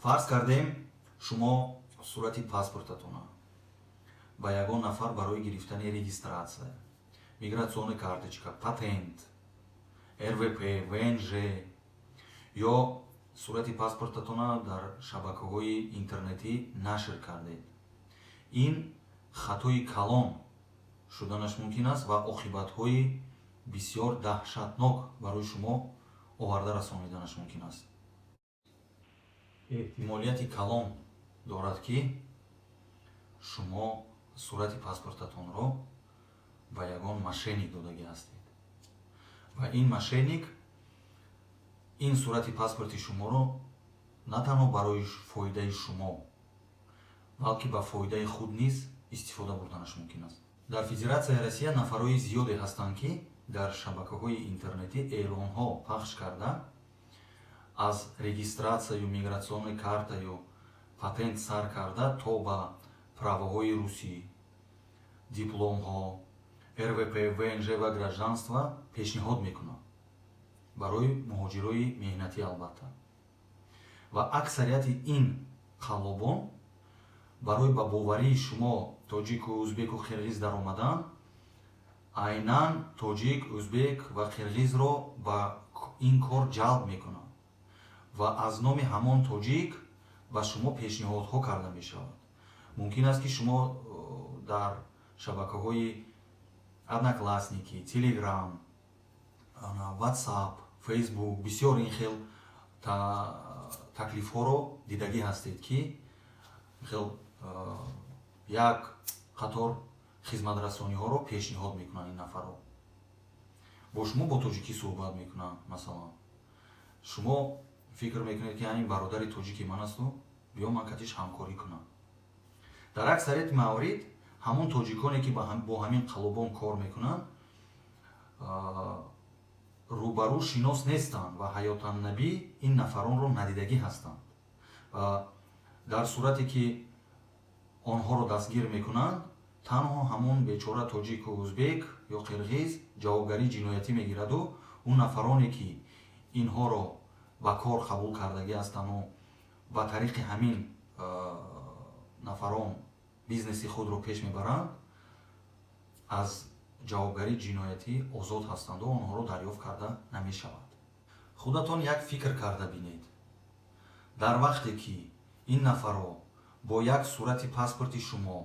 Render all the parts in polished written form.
Фарз кардем, шумо сурати паспортатона ба ягон нафар барои гирифтани регистрация, миграционная карточка, патент, РВП, ВНЖ ё сурати паспортатона дар шабакаҳои интернетӣ нашр кардед. Ин хатои калон шуданаш мумкин аст ва оқибатҳои бисёр даҳшатнок барои шумо оварда расониданаш мумкин аст. Эҳтимолияти калон дорад, ки шумо сурати паспортатонро ба ягон мошенник додагӣ ҳастед ва ин мошенник ин сурати паспорти шуморо на танҳо барои фоидаи шумо, балки ба фоидаи худ низ истифода бурданаш мумкин аст. Дар Федератсияи Россия нафарҳои зиёде ҳастанд, ки дар шабакаҳои интернетӣ эълонҳо пахш карда, аз регистрация ю миграционная карта ю патент сар карда то ба правоҳои русӣ, дипломҳо, РВП, ВНЖ ва гражданство пешниҳод мекунанд барои муҳоҷирои меҳнатӣ, албатта. Ва аксарияти ин қаллобон барои ба боварии шумо, тоҷику узбеку қирғиз, даромадан, айнан тоҷик, узбек ва қирғизро ба ин кор ҷалб мекунанд ва аз номи ҳамон тоҷик ба шумо пешниҳодҳо карда мешавад. Мумкин аст, ки шумо дар шабакаҳои Одноклассники, Телеграм, Ватсап, Фейсбук бисёр ин хел таклифҳоро дидагӣ ҳастед, ки хел як қатор хизматрасониҳоро пешниҳод мекунанд. Ин нафарҳо бо шумо бо тоҷикӣ суҳбат мекунанд. Масалан, шумо фикр мекунед, ки ин бародари тоҷики ман асту биё, ман катиш ҳамкорӣ кунам. Дар аксарияти маврид ҳамон тоҷиконе, ки бо ҳамин қаллобон кор мекунанд, рӯбарӯ шинос нестанд ва ҳаётаннабӣ ин нафаронро надидагӣ ҳастанд. Ва дар сурате ки онҳоро дастгир мекунанд, танҳо ҳамон бечора тоҷику узбек ё қирғиз ҷавобгарии ҷиноятӣ мегираду он нафароне, ки инҳоро ба кор қабул кардагӣ ҳастанду ба тариқи ҳамин нафарон бизнеси худро пеш мебаранд, аз ҷавобгарии ҷиноятӣ озод ҳастанду онҳоро дарёфт карда намешавад. Худатон як фикр карда бинед: дар вақте ки ин нафарҳо бо як сурати паспорти шумо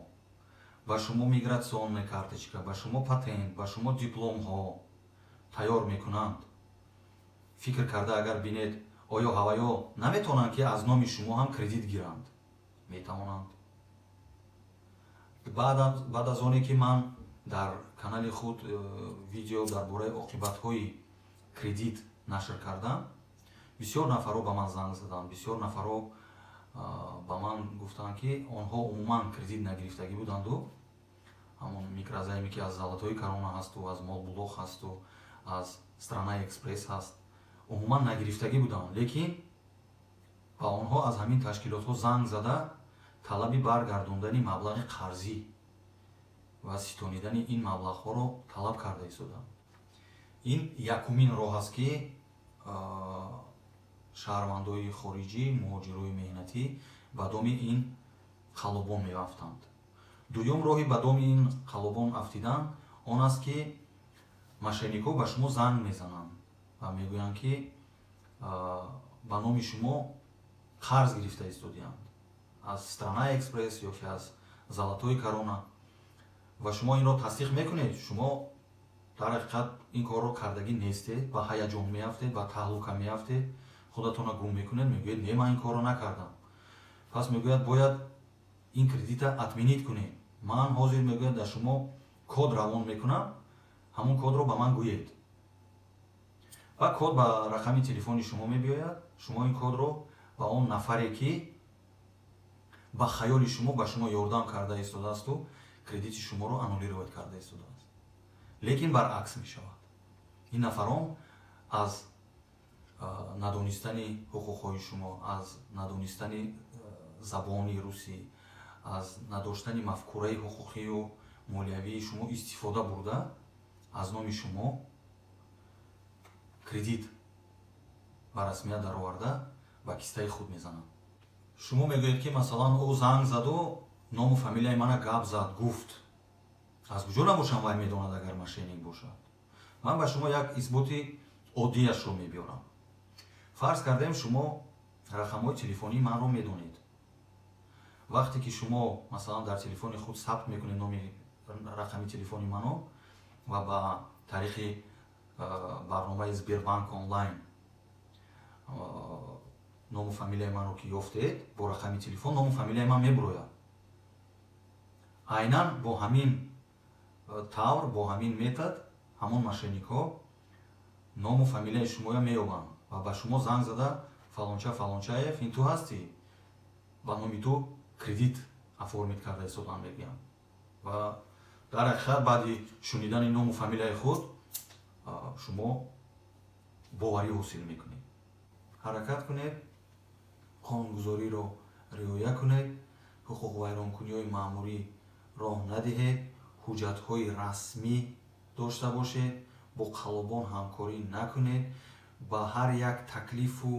ба шумо миграционная карточка, ба шумо патент, ба шумо дипломҳо тайёр мекунанд, фикр карда агар бинед, оё ҳаваё наметавонанд, ки аз номи шумо ҳам кредит гиранд? Метавонанд. Баъд аз оне ки ман дар канали худ видео дар бораи оқибатҳои кредит нашр кардам, бисёр нафарҳо ба ман занг заданд, бисёр нафарҳо ба ман гуфтанд, ки онҳо умуман кредит нагирифтагӣ буданду ҳамон микрозайме, ки аз Золотая Корона ҳасту, аз Молбулоқ ҳасту, аз Страна Экспресс ҳаст, умуман нагирифтагӣ буданд, лекин ба онҳо аз ҳамин ташкилотҳо занг зада, талаби баргардондани маблағи қарзӣ ва ситонидани ин маблағҳоро талаб карда истоданд. Ин якумин роҳ аст, ки шаҳрвандои хориҷӣ, муҳоҷирои меҳнатӣ ба доми ин қаллобон меафтанд. Дуюм роҳи ба доми ин қаллобон афтидан он аст, ки мошенникҳо ба шумо занг мезананд ва мегӯянд, ки ба номи шумо қарз гирифта истодианд аз Страна Экспресс ё ки аз Золотая Корона ва шумо инро тасдиқ мекунед. Шумо дар ҳақиқат ин корро кардагӣ нестед, ба ҳаяҷон меафтед, ба таҳлука меафтед, худатонро гум мекунед, мегӯед: «Не, ман ин корро накардам». Пас мегӯяд: «Бояд ин кредита отменить кунед. Ман ҳозир, мегӯяд, дар шумо код равон мекунам, ҳамон кодро ба ман гӯед». Ва код ба рақами телефони шумо мебиёяд. Шумо ин кодро ба он нафаре, ки ба хаёли шумо ба шумо ёрдам карда истодаасту кредити шуморо аннулировать карда истодааст. Лекин баръакс мешавад: ин нафарон аз надонистани ҳуқуқҳои шумо, аз надонистани забони русӣ, аз надоштани мафкураи ҳуқуқию молиявии шумо истифода бурда, аз номи шумо кредит ба расмият дароварда, ба кистаи худ мезананд. Шумо мегӯед, ки, масалан, ӯ занг заду ному фамилияи мана гап зад, гуфт. Аз куҷо набошам вай медонад, агар мошенник бошад? Ман ба шумо як исботи оддияшро мебиёрам. Фарз кардем, шумо рақамҳои телефонии манро медонед. Вақте ки шумо, масалан, дар телефони худ сабт мекунед номи рақами телефони мано ва ба тариқи барномаи Сбербанк Онлайн ному фамилияи манро ки ёфтед, бо рақами телефон ному фамилияи ман мебурояд. Айнан бо ҳамин тавр, бо ҳамин метод ҳамон мошенникҳо ному фамилияи шумоя меёбанд ва ба шумо занг зада: «Фалонча Фалончаев, ин ту ҳастӣ? Ба номи ту кредит оформить карда истодан», мегӯянд. Ва дар ҳақиқат, баъди шунидани ному фамилияи худ шумо боварӣ ҳосил мекунед. Ҳаракат кунед, қонунгузориро риоя кунед, ҳуқуқвайронкуниҳои маъмурӣ роҳ надиҳед, ҳуҷҷатҳои расмӣ дошта бошед, бо қаллобон ҳамкорӣ накунед, ба ҳар як таклифу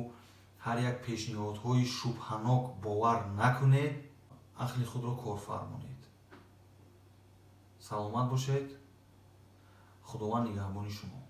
ҳар як пешниҳодҳои шубҳанок бовар накунед, ақли худро кор фармонед. Саломат бошед, Худованд нигаҳбони шумо.